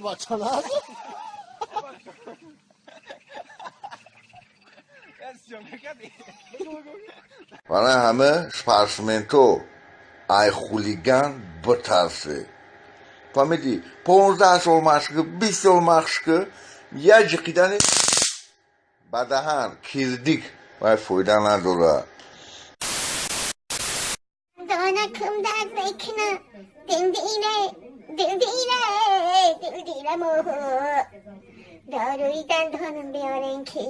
Бача наз. Барои ҳама спортсменто ай хулиган битарсе. Фаҳмидӣ? 15 сол машқ, 20 сол машқ, як ҷиқидани ба даҳан кирдик вай фоида надорад. Донакам дард мекуна, дилдила, дилдила, дилдиламо, доруи дандонам биёрен ки.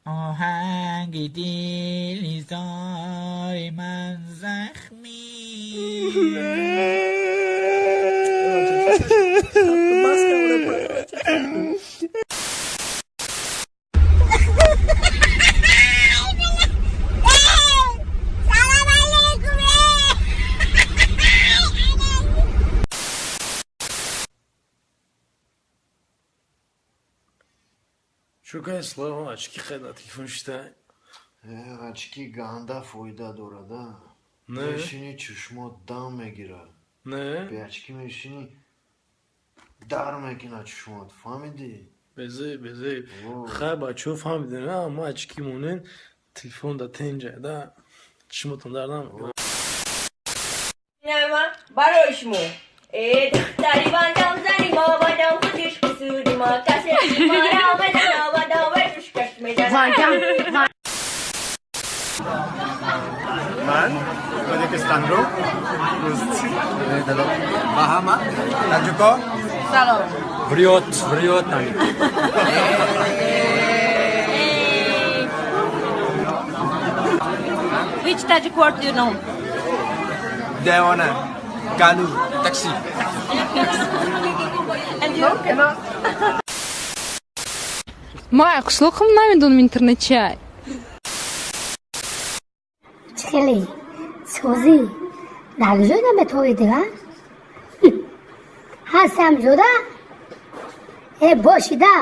Оҳанги дили зори ман захмӣ. Салом алейкум! Чӯ кай, Слава, очки хай телефон шитай? Очки ганда фоида дорада. Не. Мешини, чишмот дам мегирад. Не. Бе очки мешини, дар мекунад чишмот, фаҳмидӣ? Безе, безе. Хай, бачаҳо, фаҳмидем, ма очки монен, телефон да тенҷа да, чишмотон дар намекунад. Барои шумо э духтари бандам, зани мо бадам, худиш қисури мо, касе мара медана, бадам вешушкаш медана. Ман Тоҷикистонро дӯст Ба ҳама таҷико. Салом. Врёт, врёт нам. Which Tajik word do you know? Девона, галу, такси. And you? Ма қишлоқам намедонам интернет чиай. Хеле созӣ дар куҷо наметавонед, а? Ҳастам ҷуда э бошида.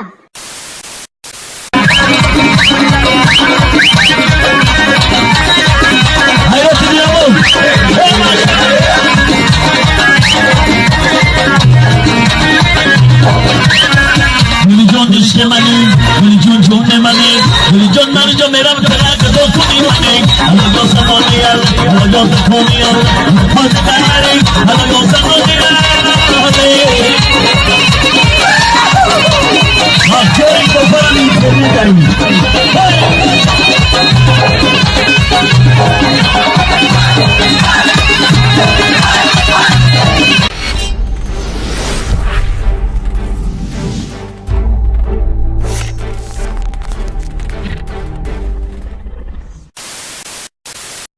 Гулиҷон, дӯсти мани, Гулиҷон, ҷони мани, Гулиҷон, манҷо мерам тарак докуни мани.